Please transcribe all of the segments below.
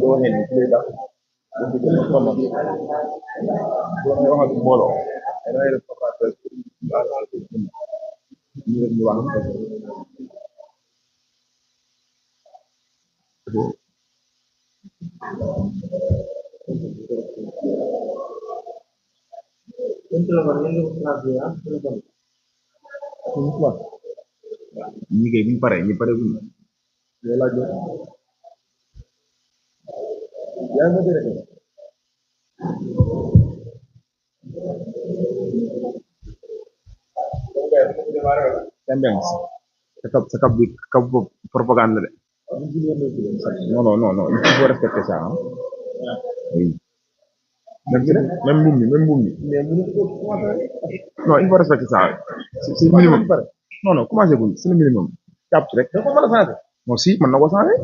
Go ahead and clear it up. ñi kay buñ paree ñi pare buñ la jox yaa ngi dégg tendance sa cap bi cap propagande de non non non non il faut respecter ça hein. Oui. Même boum mi non il faut respecter ça c'est le minimum non non commencé guñ c'est le minimum jàpp ci rek non si mën na ko changer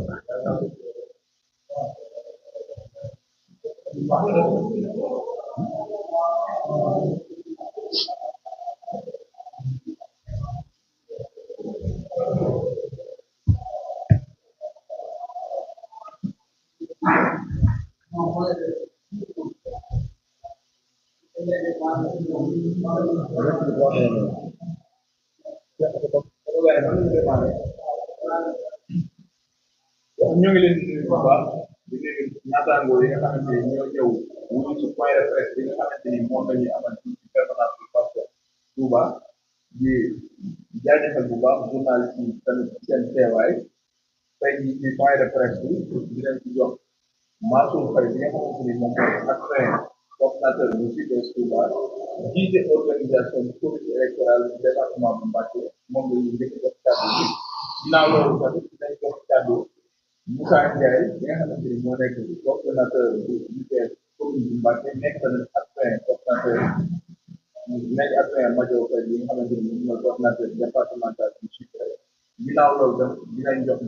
ñu ngi leen di nuyu bu baax di nuyu naataangoo yi nga xamante ni ñoo ñëw wuyu ci point de presse bi nga xamante ni moom la ñuy amal ci permanence bu Pape Touba di jaajëfal bu baax journaliste yi tamit seen teewaay tey jii ci point de presse bi di leen ci jox Mansour Faye bi nga xamante ni moom mooy adjoint coordinateur bu CIDES Touba jiite organisation du comité électoral du département bu Mbacké moom la ñuy njëkk jox kàddu gi ginnaaw loolu tamit dinañ jox kàddu Moussa Ndiaye bi nga xamante ni moo nekk coordonnateur bu UPS commune bu Mbacké nekk tamit adjoint coordonnateur nekk adjoint Madiaw Faye bi nga xamante ni moom mooy coordonnateur départemental bu Chipre ginnaaw loolu tamit dinañ jox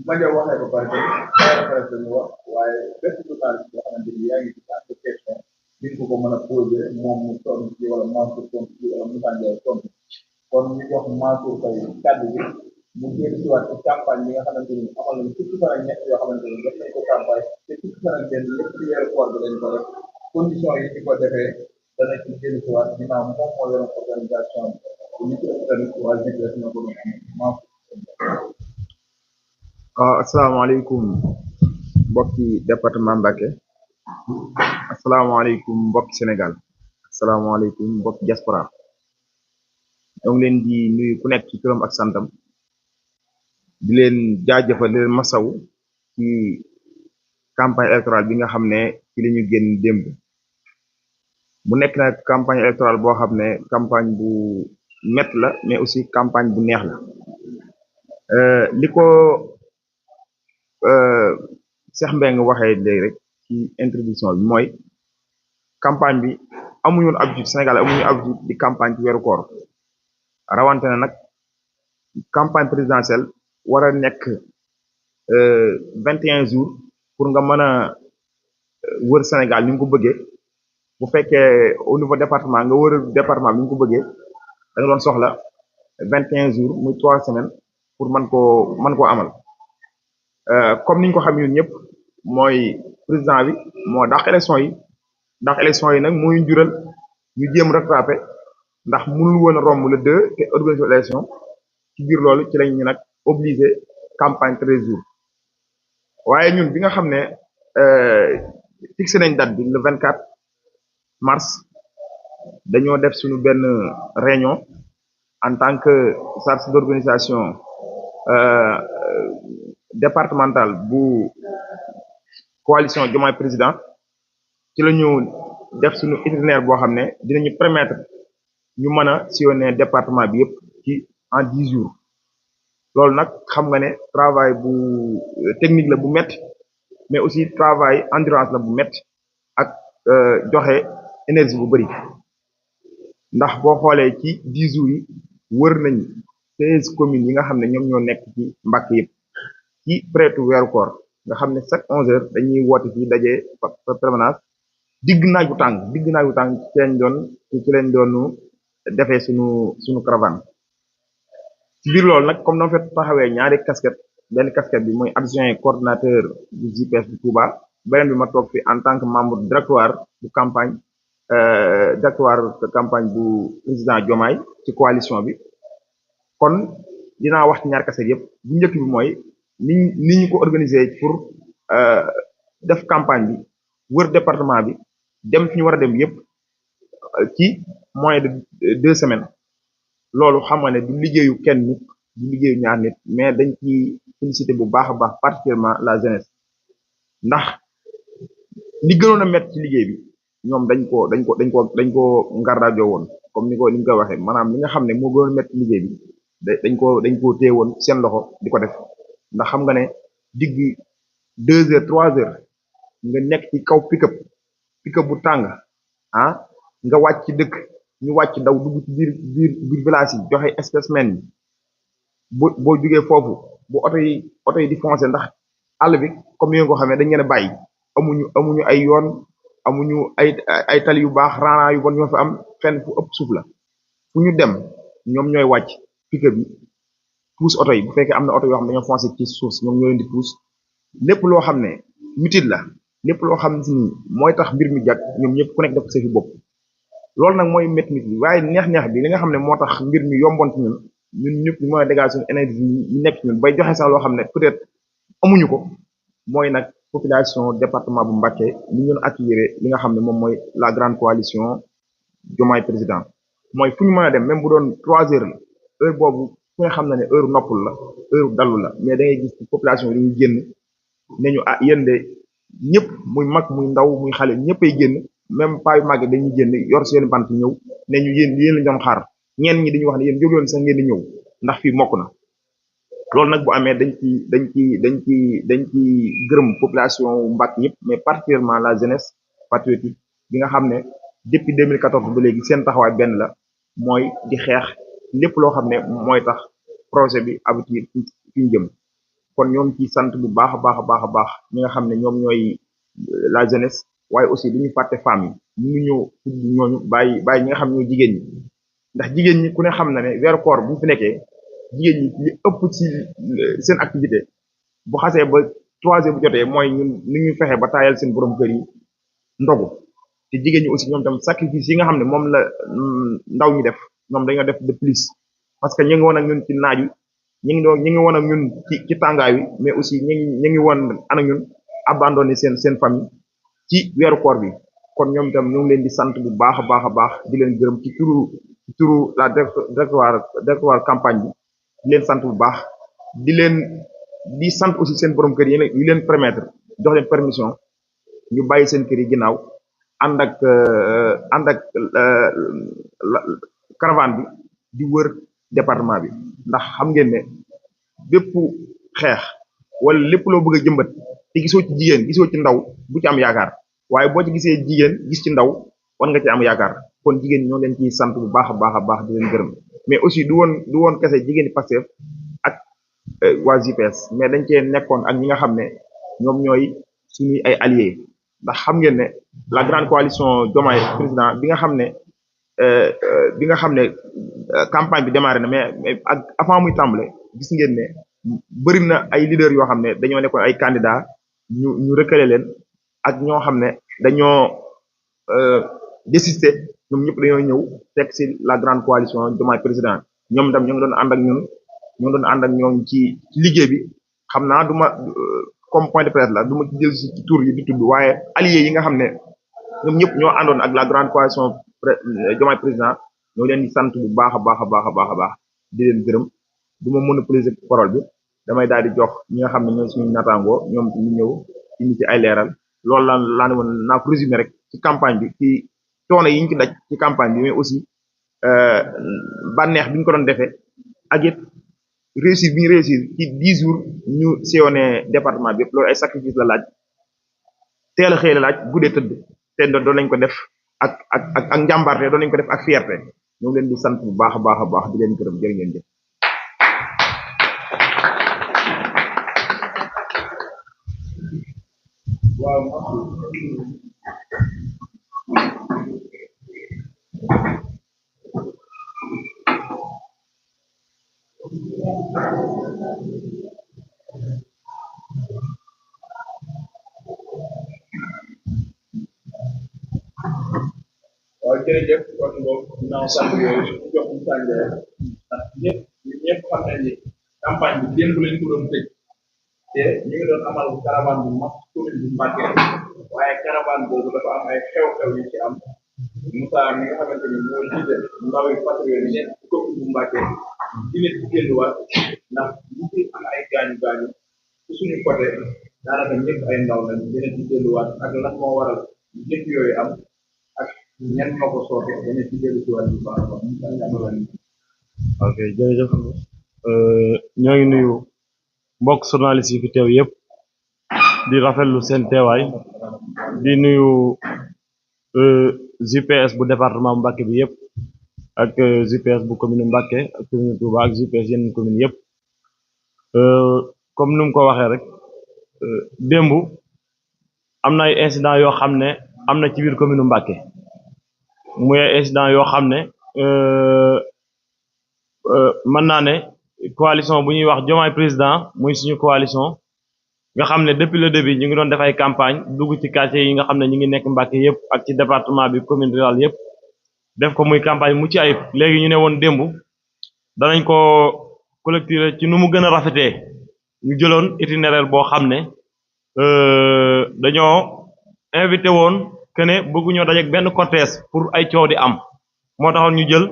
Madiaw waxee ba pare tamit presse lañu wax waaye bépp journaliste boo xamante ni yaa ngi ci sa question di nga ko mën a posé moom mu tontu ci wala Mansour tontu ci wala Moussa Ndiaye tontu kon ñu jox Mansour Faye kàddu gi mu jël si waat ci campagne bi nga xamante ni amal nañu fukki fan ak ñett yoo xamante ni def nañ ko campagne te fukki fan ak benn lépp ci weeru koor bi lañ ko def condition yi ñu ko defee dana ci jël si waat ginnaaw moom moo yoroon organisation bi ñu ci def tamit waa JPS ñoo ko doon am asalaamaaleykum mbokki département Mbacké asalaamaaleykum mbokki Sénégal asalaamaaleykum mbokki diaspora ñoo ngi leen di nuyu ku nekk ci turam ak santam di leen jaajëfal di leen masaw ci campagne électorale bi nga xam ne ci la ñu génn démb mu nekk nag campagne électorale boo xam ne campagne bu métti la mais aussi campagne bu neex la li ko Cheikh Mbengue waxee léegi rek ci introduction bi mooy campagne bi amuñu woon habitude Sénégal amuñu habitude di campagne ci weeru koor rawante na nag campagne présidentielle war a nekk 21 jours pour nga mën a wër Sénégal ni nga ko bëggee bu fekkee au niveau département nga wër département bi ni nga ko bëggee da nga doon soxla 21 jours muy 3 semaines pour mën koo amal comme niñ ko xam ñun ñëpp mooy président bi moo dàq élection yi nag mooy jural ñu jéem rattrapé ndax mënul woon a romb le 2 te organisation élection ci biir loolu ci lañ ñu nag obligé campagne 13 jours waaye ñun bi nga xam ne fixé nañ date bi le 24 mars dañoo def suñu benn réunion en tant que chargé d'organisation départementale bu coalition Diomaye Président ci la ñu def suñu itinéraire boo xam ne dinañu permettre ñu mën a sillonner département bi yëpp ci en 10 jours loolu nag xam nga ne travail bu technique la bu métti mais aussi travail endurance la bu métti ak joxe énergie bu bari ndax boo xoolee ci 10 jours yi wër nañ 16 communes yi nga xam ne ñoom ñoo nekk ci Mbacké yëpp ci prétu weeru koor nga xam ne chaque 11 heures dañuy woote ci daje permanence digg naaj bu tàng ci lañ doon defee suñu caravane ci biir loolu nag comme dama fa taxawee ñaari casquette benn casquette bi mooy adjoint coordinateur du JPS bu Touba beneen bi ma toog fi en tant que membre directoire bu campagne directoire de campagne bu président Diomaye ci coalition bi kon dinaa wax ci ñaari casquette yëpp bu njëkk bi mooy ni ñu ko organiser pour def campagne bi wër département bi dem fi ñu war a dem yëpp ci moins de 2 semaines loolu xam nga ne du liggéeyu kenn nit du liggéeyu ñaar nit mais dañ ci félicité bu baax a baax particulièrement la jeunesse ndax li gënoon a métti ci liggéey bi ñoom dañ ko ngardaajoo woon comme ni ñu koy waxee maanaam li nga xam ne moo gënoon a métti ci liggéey bi dañ ko téye woon seen loxo di ko def ndax xam nga ne digg 2 heures 3 heures nga nekk ci kaw pick-up bu tàng ah nga wàcc ci dëkk ñu wàcc daw dugg ci biir village yi joxe spécimen yi boo jugee foofu bu oto yi di foncé ndax àll bi comme ni nga ko xamee dañ leen a bàyyi amuñu ay yoon amuñu ay tali yu baax rana yu bon ñoo fa am fenn fu ëpp suuf la fu ñu dem ñoom ñooy wàcc pick-up bi pousse oto yi bu fekkee am na oto yoo xam ne dañoo foncé ci suuf ñoom ñoo leen di pousse lépp loo xam ne mitit la lépp loo xam ne mooy tax mbir mi jag ñoom ñëpp ku nekk def ko sa fi bopp loolu nag mooy métti bi waaye neex-neex bi li nga xam ne moo tax mbir mi yomboon ci ñun ñëpp ñu mën a dégager suñu énergie yi nekk ci ñun bay joxe sax loo xam ne peut-être amuñu ko mooy nag population département bu Mbacké ñu ñun accueillir li nga xam ne moom mooy la grande coalition Diomaye président mooy fu ñu mën a dem même bu doon 3 heures la heure boobu fu nga xam ne heure noppul la heure dallu la mais da ngay gis population yi dañuy génn ne ñu yéen de ñëpp muy mag muy ndaw muy xale ñëppay génn même pas yu màgg dañuy génn yor seen bant ñëw ne ñu yéen lañ doon xaar ñenn ñi dañuy wax ne yéen jógloon sax ngeen di ñëw ndax fii mokk na loolu nag bu amee dañ ci gërëm population Mbacké ñëpp mais particulièrement la jeunesse patriotique bi nga xam ne depuis 2014 ba léegi seen taxawaay benn la mooy di xeex lépp loo xam ne mooy tax projet bi aboutir fi ñu jëm kon ñoom ci sant bu baax a baax a baax a baax ñi nga xam ne ñoom ñooy la jeunesse waaye aussi du ñu fàtte femmes yi ñu ñëw tudd ñooñu bàyyi ñi nga xam ne ñooy jigéen ñi ndax jigéen ñi ku ne xam na ne weeru koor bu fi nekkee jigéen ñi li ëpp ci seen activité bu xasee ba 3 heures bu jotee mooy ñun ni ñu fexe ba taayal seen borom kër yi ndogu te jigéen ñi aussi ñoom tam sacrifice yi nga xam ne moom la ndaw ñi def ñoom dañoo def de plus parce que ñu ngi woon ak ñun ci naaj wi ñu ngi woon ak ñun ci tàngaay wi mais aussi ñu ngi woon ak ñun abandonné seen famille ci weeru koor bi kon ñoom itam ñu ngi leen di sant bu baax a baax a baax di leen gërëm ci turu la directoire campagne bi di leen sant bu baax di sant aussi seen borom kër yi leen permettre jox leen permission ñu bàyyi seen kër yi ginnaaw ànd ak caravane bi di wër département bi ndax xam ngeen ne bépp xeex wala lépp loo bëgg a jëmbat te gisoo ci jigéen gisoo ci ndaw bu ci am yaakaar waaye boo ci gisee jigéen gis ci ndaw war nga ci am yaakaar kon jigéen ñoo leen ciy sant bu baax a baax a baax di leen gërëm mais aussi du woon kese jigéen ñi Pastef ak waa JPS mais dañ cee nekkoon ak ñi nga xam ne ñoom ñooy suñuy ay alliés ndax xam ngeen ne la grande coalition Diomaye président bi nga xam ne campagne bi démarré na mais ak avant muy tàmbale gis ngeen ne bëri na ay leaders yoo xam ne dañoo nekkoon ay candidats ñu recalé leen ak ñoo xam ne dañoo désister ñoom ñëpp dañoo ñëw fekk ci la grande coalition Diomaye président ñoom itam ñoo ngi doon ànd ak ñun ñoo doon ànd ak ñoom ci liggéey bi xam naa comme point de presse la du ma ci jël ci tur yi di tudd waaye alliés yi nga xam ne ñoom ñëpp ñoo àndoon ak la grande coalition Diomaye président ñoo leen di sant bu baax a baax a baax a baax a baax di leen gërëm du ma monopoliser parole bi damay daal di jox ñi nga xam ne ñooy suñu naataangoo ñoom ñu ñëw indi ci ay leeral loolu laa ne woon naa ko résumé rek ci campagne bi ci coono yi ñu ci daj ci campagne bi mais aussi bànneex bi ñu ko doon defee ak it réussir bi ñu réussir ci 10 jours ñu sillonné département bi yëpp loolu ay sacrifice la laaj teel a xëy la laaj guddee tëdd te doon nañ ko def ak njàmbarte doon nañ ko def ak fierté ñu ngi leen di sant bu baax a baax a baax di leen gërëm jërë ngeen jëf. waaw waaw jërëjëf kon boog ginnaaw sant yooyu ñu jox ñu sànjee ndax ñëpp xam nañ ni campagne bi démb lañ ko doon tëj te ñu ngi doon amal caravane bu mag commune bu Mbacké waaye caravane boobu dafa am ay xew-xew yu ci am Moussa mi nga xamante ni moo jiite ndaw yi patriote yi nekk ci commune bu Mbacké dina ci génnuwaat ndax ñu ci am ay gaañu ci suñu côté daanaka ñëpp ay ndaw lañ dina ci génnuwaat ak lan moo waral jëf yooyu am ak ñan ñoo ko sooke dana ci dellu ci wàll bu baax a baax ñu ngi amal ok jërëjëf ñoo ngi nuyu mbokk journaliste yi fi teew yëpp di rafetlu seen teewaay di nuyu JPS bu département Mbacké bi yëpp ak JPS bu commune Mbacké ak commune Touba ak JPS yeneen commune yëpp comme nu mu ko waxee rek démb am na ay incident yoo xam ne am na ci biir commune Mbacké muy ay incident yoo xam ne mën naa ne coalition bu ñuy wax Diomaye président muy suñu coalition nga xam ne depuis le début ñu ngi doon def ay campagne dugg ci quartier yi nga xam ne ñu ngi nekk Mbacké yëpp ak ci département bi commune rurale yëpp def ko muy campagne mucc ayib léegi ñu ne woon démb danañ ko collecter ci nu mu gën a rafetee ñu jëloon itinéraire boo xam ne dañoo invité woon que ne bëgguñoo dajeek benn cortège pour ay coow di am moo taxoon ñu jël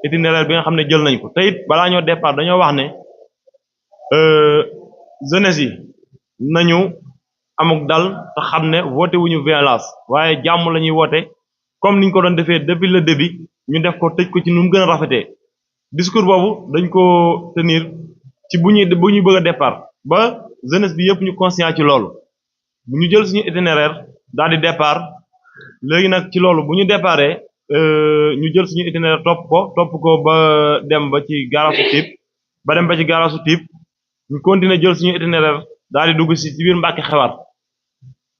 itinéraire bi nga xam ne jël nañ ko te it balaa ñoo départ dañoo wax ne jeunesse yi nañu amuk dal te xam ne voté wuñu violence waaye jàmm la ñuy woote comme niñ ko doon defee depuis le début ñu def ko tëj ko ci nu mu gën a rafetee discours boobu dañ ko tenir ci bu ñuy bëgg a départ ba jeunesse bi yëpp ñu conscient ci loolu bu ñu jël suñu itinéraire daal di départ léegi nag ci loolu bu ñu déparé ñu jël suñu itinéraire topp ko ba dem ba ci gaarasu Typ ñu continuer jël suñu itinéraire daal di dugg ci biir Mbacké Xewar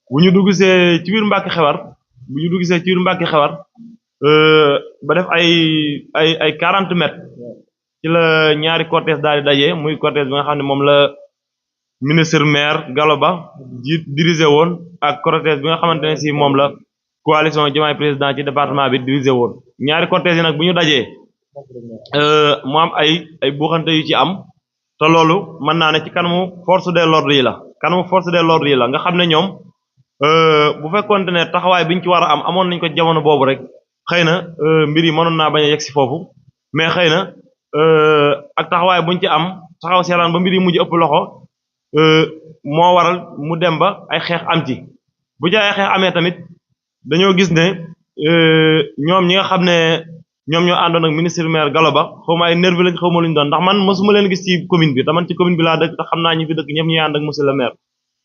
bu ñu dugg see ci biir Mbacké Xewar ba def ay 40 mètres ci la ñaari cortège daal di daje muy cortège bi nga xam ne moom la ministre maire Gallo Ba dirigé woon ak cortège bi nga xamante ne si moom la coalition Diomaye président ci département bi dirigé woon ñaari cortège yi nag bu ñu dajee mu am ay buuxante yu ci am te loolu mën naa ne ci kanamu force de l'ordre yi la nga xam ne ñoom bu fekkoonte ne taxawaay biñ ci war a am amoon nañ ko jamono boobu rek xëy na mbir yi mënoon naa bañ a yegg si foofu mais xëy na ak taxawaay buñ ci am taxaw seetaan ba mbir yi mujj ëpp loxo moo waral mu dem ba ay xeex am ci bu ci ay xeex amee tamit dañoo gis ne ñoom ñi nga xam ne ñoom ñoo àndoon ak ministre maire Gallo Ba xawma ay nervi lañ xawma luñ doon ndax man mosuma leen gis ci commune bi te man ci commune bi laa dëkk te xam naa ñi fi dëkk ñëpp ñuy ànd ak monsieur le maire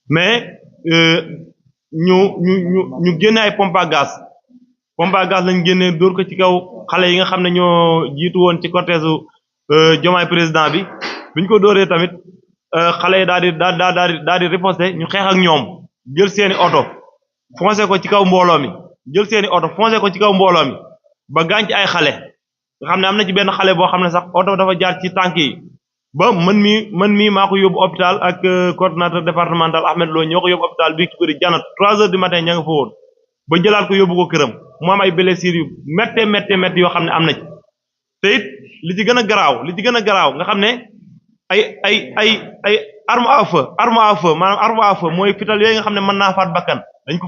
mais ñu génne ay pompe à gaz lañ génne dóor ko ci kaw xale yi nga xam ne ñoo jiitu woon ci cortège Diomaye président bi biñ ko dóoree tamit xale yi daal di riposter ñu xeex ak ñoom jël seeni oto foncé ko ci kaw mbooloo mi ba gaañ ci ay xale nga xam ne am na ci benn xale boo xam ne sax oto dafa jaar ci tànk yi ba man mii maa ko yóbbu hôpital ak coordonnateur départemental Ahmed Lo ñoo ko yóbbu hôpital bii ci bëri janat 3 heures du matin ña nga fa woon ba jëlaat ko yóbbu ko këram mu am ay blessures yu métte yoo xam ne am na ci te it li ci gën a garaaw nga xam ne ay arme à feu maanaam arme à feu mooy fital yooyu nga xam ne mën naa faat bakkan dañ ko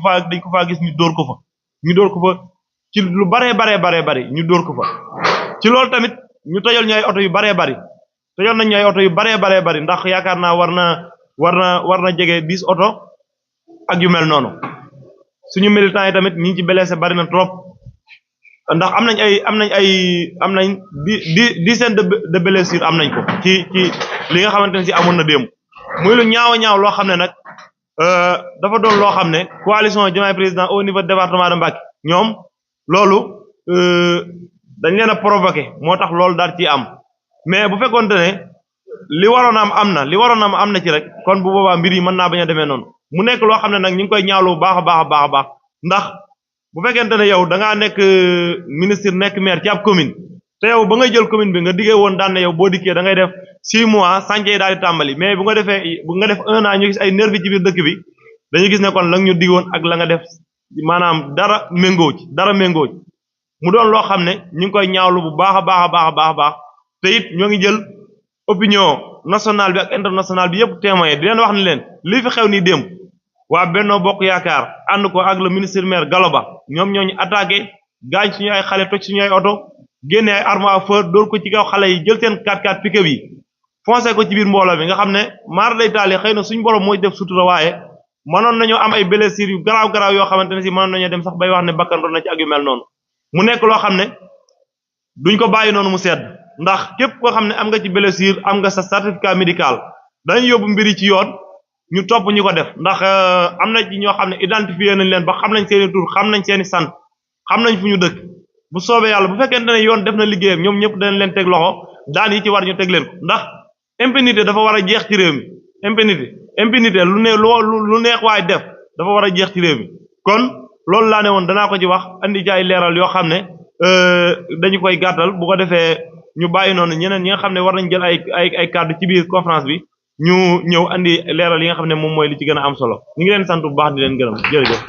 faa gis ñu dóor ko fa ci lu baree bari ñu dóor ko fa ci loolu tamit ñu tojal ñu ay oto yu baree bari ndax yaakaar naa war na jege 10 oto ak yu mel noonu suñu militants yi tamit ñi ci blessé bari na trop ndax am nañ dizaine de blessures am nañ ko ci li nga xamante ne si amoon na démb muy lu ñaaw a ñaaw loo xam ne nag dafa doon loo xam ne coalition Diomaye Président au niveau département de Mbacké ñoom loolu dañ leen a provoqué moo tax loolu daal ci am mais bu fekkoonte ne li waroon am na ci rek kon bu boobaa mbir yi mën naa bañ a demee noonu mu nekk loo xam ne nag ñu ngi koy ñaawlu bu baax a baax ndax bu fekkente ne yow da ngaa nekk ministre nekk maire ci ab commune te yow ba ngay jël commune bi nga diggee woon daan ne yow boo dikkee da ngay def 6 mois chantier daal di tàmbali mais bu nga def 1 an ñu gis ay nervi ci biir dëkk bi dañuy gis ne kon la nga ñu diggoon ak la nga def maanaam dara méngoo ci mu doon loo xam ne ñu ngi koy ñaawlu bu baax a baax te it ñoo ngi jël opinion nationale bi ak internationale bi yëpp témoin di leen wax ne leen lii fi xew nii démb waa Benno Bokk Yaakaar ànd ko ak le ministre maire Gallo Ba ñoom ñoo ñu attaqué gaañ suñu ay xale toj suñu ay oto génne ay armes à feu dóor ko ci kaw xale yi jël seen 4x4 pick-up yi foncé ko ci biir mbooloo bi nga xam ne maar day taali xëy na suñu borom mooy def sutura waaye mënoon nañoo am ay blessures yu garaaw yoo xamante ne si mënoon nañoo dem sax bay wax ne bakkan doon na ci ak yu mel noonu mu nekk loo xam ne duñ ko bàyyi noonu mu sedd ndax képp koo xam ne am nga ci blessure am nga sa certificat médical dañu yóbbu mbiri ci yoon ñu topp ñu ko def ndax am na ci ñoo xam ne identifié nañ leen ba xam nañ seeni tur xam nañ seeni sant xam nañ fu ñu dëkk bu soobee yàlla bu fekkente ne yoon def na liggéeyam ñoom ñëpp danañ leen teg loxo daan yi ci war ñu teg leen ko ndax impunité dafa war a jeex ci réew mi impunité lu neex waay def dafa war a jeex ci réew mi kon loolu laa ne woon danaa ko ci wax andi ci ay leeral yoo xam ne dañu koy gàttal bu ko defee ñu bàyyi noonu ñeneen ñi nga xam ne war nañ jël ay kàddu ci biir conférence bi ñu ñëw andi leeral yi nga xam ne moom mooy li ci gën a am solo ñu ngi leen sant bu baax di leen gërëm jërëjëf.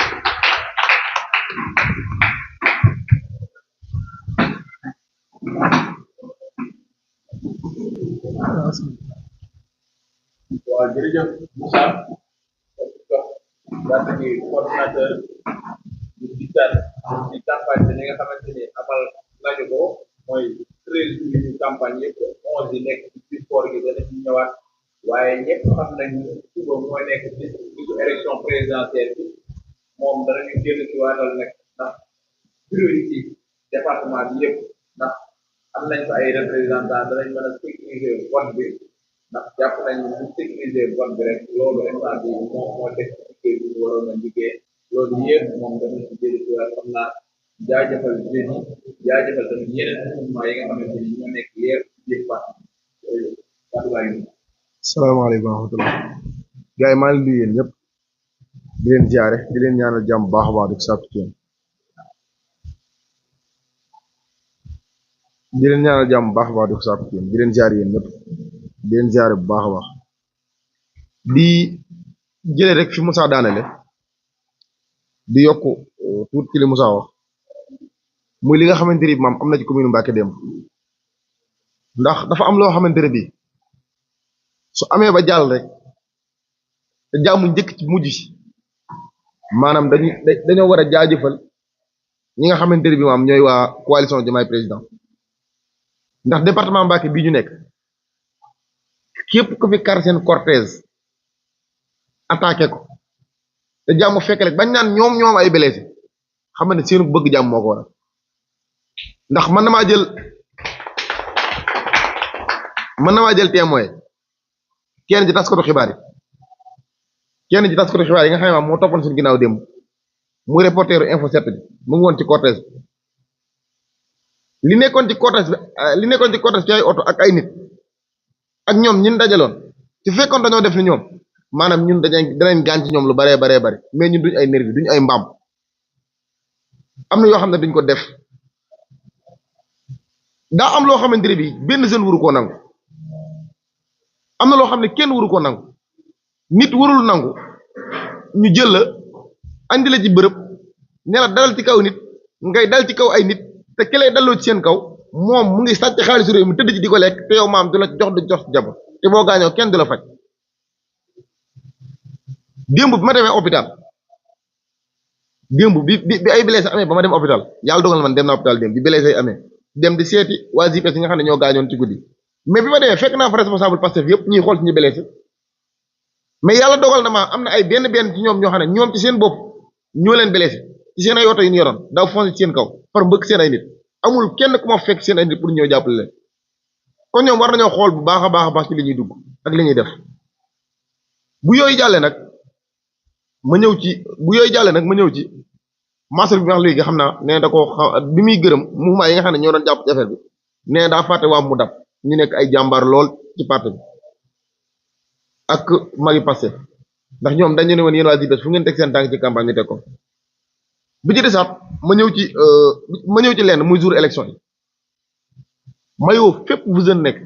waaw jërëjëf Moussa daal di coordinateur du digital ci campagne bi nga xamante ni amal nañu ko mooy 13 jours yu campagne yëpp 11 yi nekk ci biir koor gi dana ci ñëwaat waaye ñëpp xam nañu suba mooy nekk ci élection présidentielle bi moom danañu génn ci waatal nag ndax bureau yi ci département bi yëpp ndax am nañ fa ay représentants danañ mën a sécuriser vote bi ndax jàpp nañ bu sécuriser vote bi rek loolu instant bi moom moo def liggéey bi ñu waroon a liggéey loolu yëpp moom dana ci jëli ci waat xam naa jaajëfal jeunes yi jaajëfal tamit yeneen mouvement yi nga xamante ni ñoo nekk leer yëpp salaamaaleykum wa rahmatulah gars yi maa ngi nuyu yéen ñëpp di leen ziare di leen ñaanal jàmm bu baax a baax di ko sàkku ci yéen di leen ñaanal jàmm bu baax a baax di ko sàkku ci yéen di leen ziare yéen ñëpp di leen ziare bu baax a baax di jëlee rek fi Moussa daanele di yokk tuuti ci li Moussa wax muy li nga xamante ni maam am na ci commune Mbacké démb ndax dafa am loo xamante ne bii su amee ba jàll rek te jaamu njëkk ci mujj si maanaam dañoo war a jaajëfal ñi nga xamante ne bii maam ñooy waa coalition Diomaye Président ndax département Mbacké bii ñu nekk képp ku fi kar seen cortège attaqué ko te jàmm fekk rek bañ naan ñoom ay blessé xam ne seenu bëgg jàmm moo ko waral ndax mën na maa jël témoin kenn ci taskatu xibaar yi nga xam ne maam moo toppoon suñu ginnaaw démb muy reporteru info 7 bi mu ngi woon ci cortège li nekkoon ci cortège bi ci ay oto ak ay nit ak ñoom ñun dajaloon ci fekkoon dañoo def ni ñoom maanaam ñun danañ gaañ ci ñoom lu baree bari mais ñun duñ ay nervi duñ ay mbaam am na yoo xam ne duñ ko def daa am loo xamante ne bii benn jeune waru koo nangu am na loo xam ne kenn waru koo nangu nit warul nangu ñu jël la andi la ci bërëb ne la dalal ci kaw nit ngay dal ci kaw ay nit te kelee dalloo ci seen kaw moom mu ngi sàcc xaalisu réew mi tëdd ci di ko lekk te yow maam du la jox jabo te boo gaañoo kenn du la faj démb bi ma demee hôpital démb bi ay blessé amee ba ma dem hôpital yàlla dogal man dem na hôpital démb bi blessé yi amee dem di seeti waa JPS yi nga xam ne ñoo gaañoon ci guddi mais bi ma demee fekk naa fa responsable Pastef yëpp ñuy xool ci ñu blessé mais yàlla dogal na ma am na ay benn ci ñoom ñoo xam ne ñoom ci seen bopp ñoo leen blessé ci seen ay oto yi ñu yoroon daaw foncé ci seen kaw far mbëkk seen ay nit amul kenn ku ma fekk seen ay nit pour ñëw jàppale leen kon ñoom war nañoo xool bu baax a baax a baax ci li ñuy dugg ak li ñuy def bu yooyu jàllee nag ma ñëw ci master bi wax léegi xam naa nee da ko bi muy gërëm mouvement yi nga xam ne ñoo doon jàpp ci affaire bi nee daa fàtte waa mu dab ñu nekk ay jàmbaar lool ci parti bi ak magi passé ndax ñoom dañu ne woon yéen waa JPS fu ngeen teg seen tànk ci campagne ñu teg ko bi ci desaat ma ñëw ci lenn muy jour élection yi mayoo fépp bu jeune nekk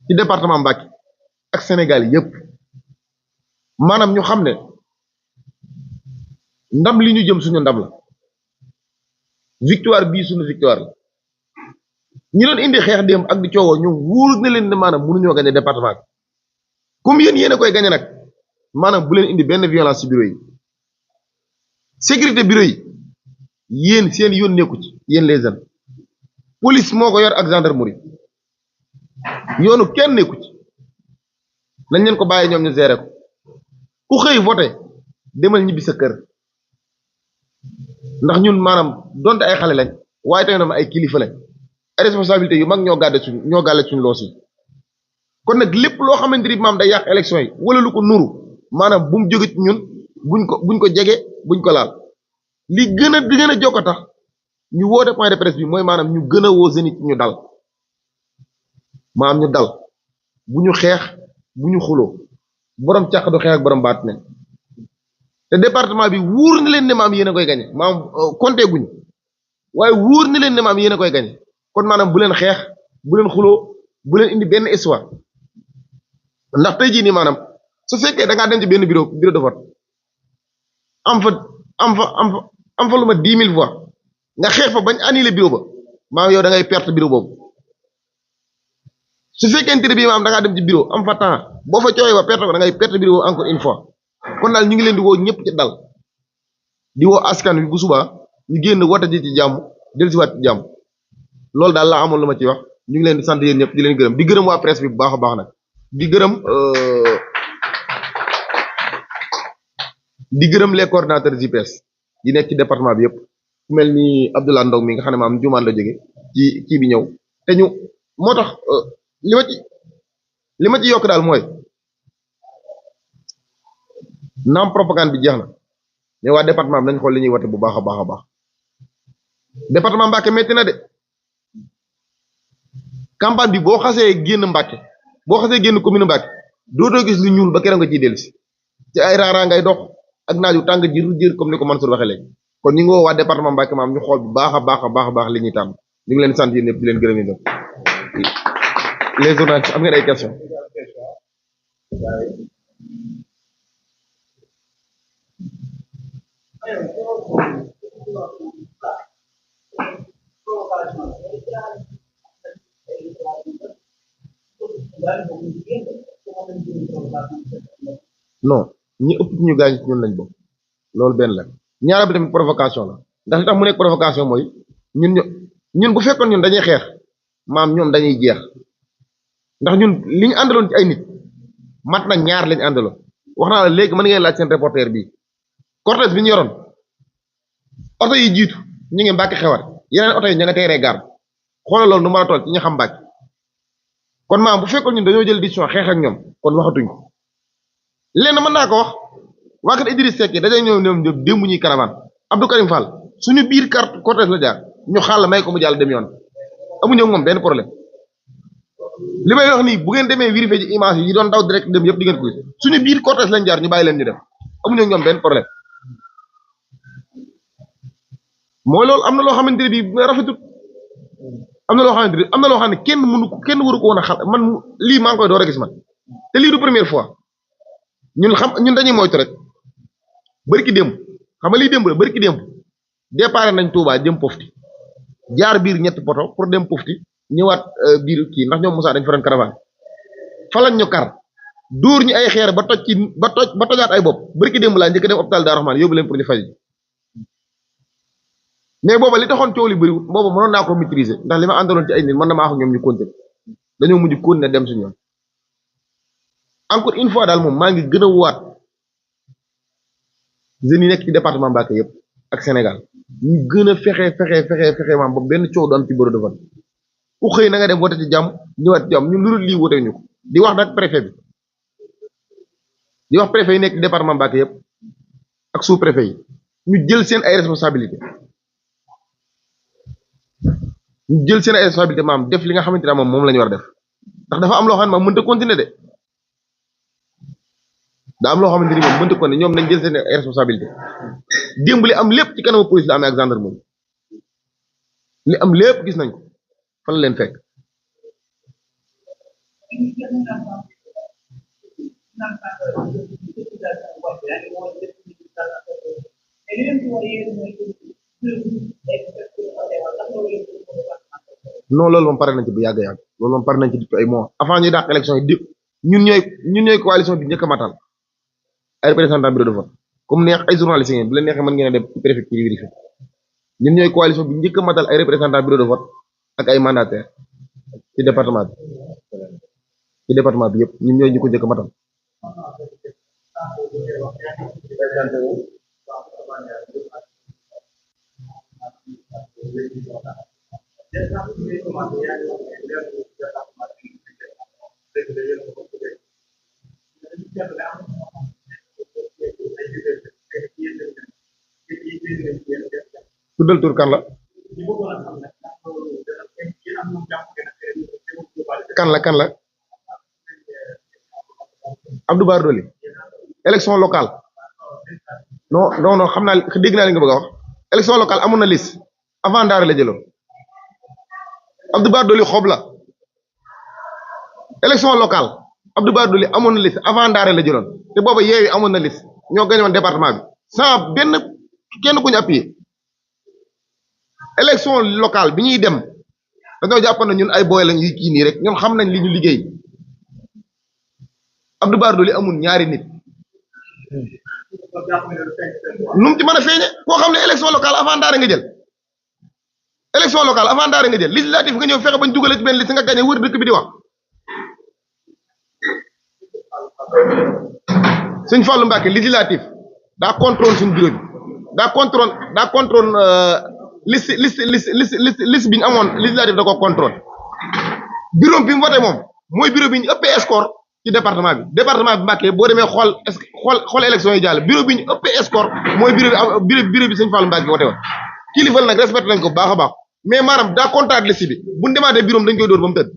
ci département Mbacké ak Sénégal yëpp maanaam ñu xam ne ndam li ñu jëm suñu ndam la victoire bii suñu victoire la ñi doon indi xeex démb ak di coowoo ñu wóor na leen ne maanaam mënuñoo gagné département bi comme yéen a koy gagné nag maanaam bu leen indi benn violence ci bureau yi sécurité bureau yi yéen seen yoon nekku ci yéen les jeunes police moo ko yor ak gendarmerie yoonu kenn nekku ci nañ leen ko bàyyi ñoom ñu gérer ko ku xëy voté demal ñibbi sa kër ndax ñun maanaam donte ay xale lañ waaye tamit na ay kilifa lañ ay responsabilité yu mag ñoo gàlle suñu loos yi kon nag lépp loo xamante ni maam day yàq élection yi wala lu ko nuru maanaam bu mu jóge ci ñun buñ ko jege buñ ko laal li gën a jokko tax ñu woote point de presse bi mooy maanaam ñu gën a woo Zénith ñu dal maanaam ñu dal bu ñu xeex bu ñu xuloo borom càq du xeex ak borom baat ne te département bi wóor na leen ne maam yéen a koy gañe maam compté guñ waaye wóor na leen ne maam yéen a koy gañe kon maanaam bu leen xeex bu leen xuloo bu leen indi benn histoire ndax tey jii nii maanaam su fekkee da ngaa dem ci benn bureau de vote am fa lu ma 10 000 voix nga xeex fa bañ annulé bureau ba maam yow da ngay perte bureau boobu su fekkente ne bii maam da ngaa dem ci bureau am fa temps boo fa coowee ba perte ko da ngay perte bureau boobu encore une fois kon daal ñu ngi leen di woo ñëpp ci dal di woo askan wi bu subaa ñu génn wote ji ci jàmm dellusiwaat ci jàmm loolu daal laa amoon lu ma ci wax ñu ngi leen di sant yéen ñëpp di leen gërëm di gërëm waa presse bi bu baax a baax nag di gërëm les coordonnateurs JPS yi nekk ci département bi yëpp ku mel ni Abdoulaye Ndaw mi nga xam ne maam jumaan la jóge ci kii bi ñëw te ñu moo tax li ma ci yokk daal mooy naam propagande bi jeex na mais waa département bi nañ xool li ñuy wote bu baax a baax a baax département Mbacké metti na de campagne bi boo xasee génn Mbacké boo xasee génn commune Mbacké dootoo gis lu ñuul ba keroog nga ciy dellusi ci ay raara ngay dox ak naaju tàng jër comme ni ko Mansour waxee léegi kon ñu ngi woo waa département Mbacké maam ñu xool bu baax a baax a baax a baax li ñuy tànn ñu ngi leen sant yéen ñëpp di leen gërëm yéen ñëpp les journalistes am ngeen ay questions. non ñi ëpp ci ñu gaañ ci ñun lañ bokk loolu benn la ñaara bi tamit provocation la ndax li tax mu nekk provocation mooy ñun bu fekkoon ñun dañuy xeex maam ñoom dañuy jeex ndax ñun li ñu àndaloon ci ay nit mat na ñaar lañ àndaloon wax naa la léegi mën ngeen laaj seen reporter bi cortège bi ñu yoroon oto yi jiitu ñu ngi Mbacké xewar yeneen oto yi ña nga teeree gaar xoolal loolu nu mën a toll ci ñu xam Mbacké kon maam bu fekkoon ñun dañoo jël décision xeex ak ñoom kon waxatuñ ko lenn mën naa ko wax waa kat Idriss Seck yi dañoo ñoom démb ñuy caravane Abdou Karim Fall suñu biir carte cortège la jaar ñu xàll may ko mu jàll dem yoon amuñu ak moom benn problème li may wax nii bu ngeen demee vérifier ci image yi doon daw direct dem yëpp di ngeen ko gis suñu biir cortège lañ jaar ñu bàyyi leen ñu dem amuñu ak ñoom benn problème mooy loolu am na loo xamante ne bii rafetut am na loo xam ne kenn waru ko woon a xal man lii maa ngi koy door a gis man te lii du première fois ñun dañuy moytu rek bërki démb xam nga lii démb la bërki démb départ nañ Touba jëm Pofti jaar biir ñetti poto pour dem Pofti ñëwaat biir kii ndax ñoom Moussa dañ fa doon caravane fa lañ ñu kar dóor ñu ay xeer ba tojaat ay bopp bërki démb laa njëkk dem hôpital Darou Rahmane yóbbu leen pour ñu faj mais booba li taxoon coow li bëriwul booba mënoon naa ko maîtriser ndax li ma àndaloon ci ay nit mën na maa wax ñoom ñu continuer dañoo mujj continuer dem suñu yoon encore une fois daal moom maa ngi gën a waat jeunes yi nekk ci département Mbacké yëpp ak Sénégal ñu gën a fexe maam ba benn coow du am ci bureau de vote ku xëy na nga dem voté ci jàmm ñëwaat ci jàmm ñun lu dul lii wote ñu ko di wax nag préfet bi di wax préfet yi nekk département Mbacké yëpp ak sous préfet yi ñu jël seen ay responsabilité maam def li nga xamante ne moom la ñu war a def ndax dafa am loo xam ne maam mënta continuer de daa am loo xamante ni moom mënta continuer ñoom nañ jël seen ay responsabilité démb li am lépp ci kanamu police la amee ak gendarmerie li am lépp gis nañ ko fan la leen fekk non loolu moom pare nañ ci bu yàgg loolu moom pare nañ ci depuis ay mois avant ñuy dàq élection yi ñun ñooy coalition bi njëkk a matal ay représentant bureau de vote comme neex ay journalistes ngeen bu leen neexee mën ngeen a dem ci préfecture yi vérifier ñun ñooy coalition bi njëkk a matal ay représentant bureau de vote ak ay mandataires ci département bi yëpp ñun ñooy ñu ko njëkk a matal. tuddal tur kan la Abdou Bara Dolly élection locale non xam naa dégg naa li nga bëgg a wax élection locale amoon na liste avant Ndaare la jëloon Abdou Bara Dolly xob la élection locale Abdou Bara Dolly amoon na liste avant Ndaare la jëloon te booba Yewwi amoon na liste ñoo gañoon département bi sans kenn ku ñu appuyé élection locale bi ñuy dem dañoo jàppoon ne ñun ay booy lañ yu kii nii rek ñun xam nañ li ñu liggéey Abdou Bara Dolly amul ñaari nit nu mu ci mën a feeñe koo xam ne élection locale avant Ndaare nga jël législative nga ñëw fexe bañ dugale ci benn liste nga gañe wër dëkk bi di wax Sëñ Fallou Mbacké législative daa contrôle suñu bureau bi daa contrôle liste bi ñu amoon législative da ko contrôle bureau bi mu voté moom mooy bureau bi ñu ëppee score ci département bi Mbacké boo demee xool élection yi jàll bureau bi ñu ëppee score mooy bureau bi Sëñ Fallou Mbacké voté woon kilifa nag respecté nañ ko baax a baax mais maanaam daa contact liste bi bu ñu demaatee bureau dañ koy dóor ba mu tëdd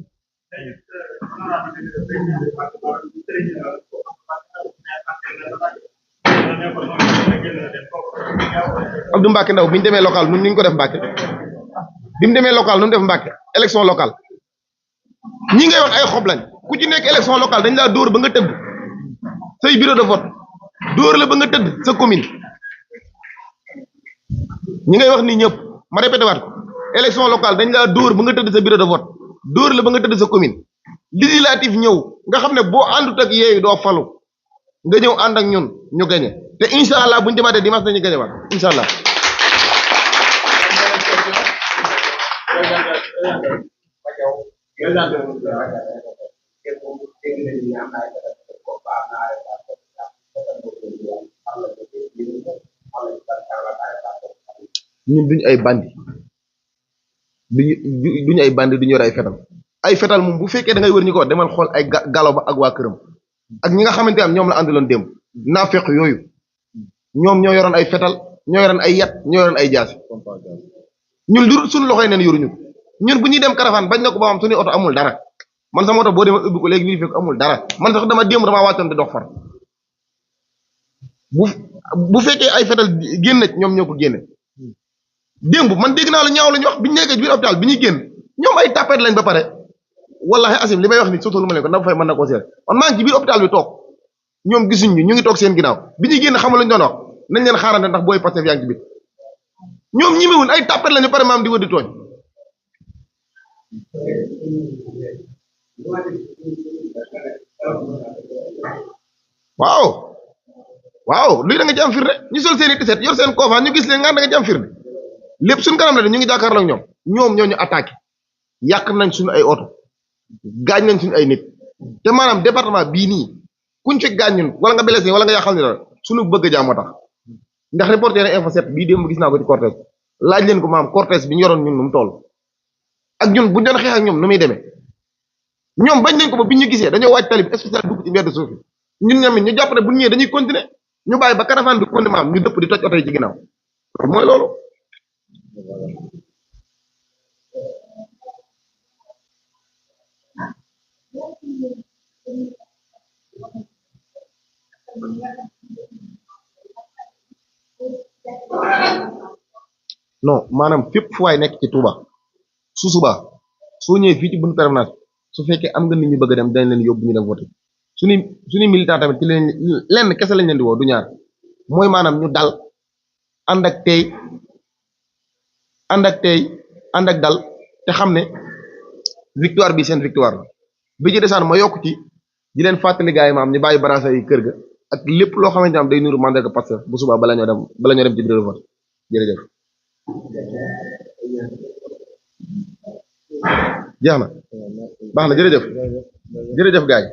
Abdou Mbacké Ndaw bi ñu demee local nun ñu ko def Mbacké bi mu demee local nu mu def Mbacké élection locale ñi ngay wax ay xob lañ ku ci nekk élection locale dañ laa dóor ba nga tëdd say bureau de vote dóor la ba nga tëdd sa commune ñi ngay wax nii ñëpp ma répété waat ko élection locale dañ laa dóor ba nga tëdd sa bureau de vote dóor la ba nga tëdd sa commune législative ñëw nga xam ne boo àndut ak Yewwi doo falu nga ñëw ànd ak ñun ñu gañe te incha allah bu ñu demaatee dimanche nañu gañe waat incha allah. ñun duñu ay bandi duñu ay bandi duñu yor ay fetal moom bu fekkee da ngay wër ñu ko demal xool ay galo ba ak waa këram ak ñi nga xamante ne ñoom la àndaloon démb naafeq yooyu ñoom ñoo yoroon ay fetal ñoo yoroon ay yat ñoo yoroon ay jaasi ñun lu suñu loxoy neen yoruñu ñun bu ñuy dem caravane bañ na ko ba xam suñu oto amul dara man sama oto boo demee ubbi ko léegi bii fekk amul dara man sax damaa wàccoon di dox far bu fekkee ay fetal génn ñoom ñoo ko génne démb man dégg naa lu ñaaw la ñu wax biñu nekkee biir hôpital bi ñuy génn ñoom ay tapet lañ ba pare wallahi asim li may wax ni sotalu ma leen ko na fay mën na koo seet man maa ngi ci biir hôpital bi toog ñoom gisuñ ñu ngi toog seen ginnaaw bi ñuy génn xamul lañ doon wax nañ leen xaarante ndax booy Pastef yaa ngi ci biir ñoom ñimewun ay tapet lañu pare maam di wër di tooñ waaw luy da nga ci am firnde ñu sol seen i tiset yor seen koofaan ñu gis leen nga da nga ci am firnde lépp suñ kanam la de ñu ngi jàkkaarloo ak ñoom ñoo ñu attaqué yàq nañ suñu ay oto gaañ nañ suñu ay nit te maanaam département bii nii kuñ fi gaañ ñun wala nga blessé wala nga yàqal ni dara suñu bëgg jaam moo tax ndax reporter info 7 bii démb gis naa ko ci cortège laaj leen ko maam cortège bi ñu yoroon ñun nu mu toll ak ñun bu ñu doon xeex ak ñoom nu muy demee ñoom bañ nañ ko ba bi ñu gisee dañoo waaj tali bi spécial dugg ci mbedd suuf ñun ñamit ñu jàpp ne bu ñu ñëwee dañuy continuer ñu bàyyi ba caravane bi continuer maam ñu dëpp di toj oto yi ci ginnaaw mooy loolu. non maanaam fépp fu waay nekk ci Touba su subaa soo ñëwee fii ci buntu permanence su fekkee am nga nit ñu bëgg a dem dañ leen yóbbu ñu dem voté suñuy militant tamit ci leen lenn kese lañ leen di woo du ñaar mooy maanaam ñu dal ànd ak tey ànd ak dal te xam ne victoire bi seen victoire la bi ci desaan ma yokk ci di leen fàttali gars yi maam ñu bàyyi barasa yi kër ga ak lépp loo xamante ne am day nuru mandarga Pastef bu subaa bala ñoo dem ci bureau de vote jërëjëf jeex na baax na jërëjëf gaay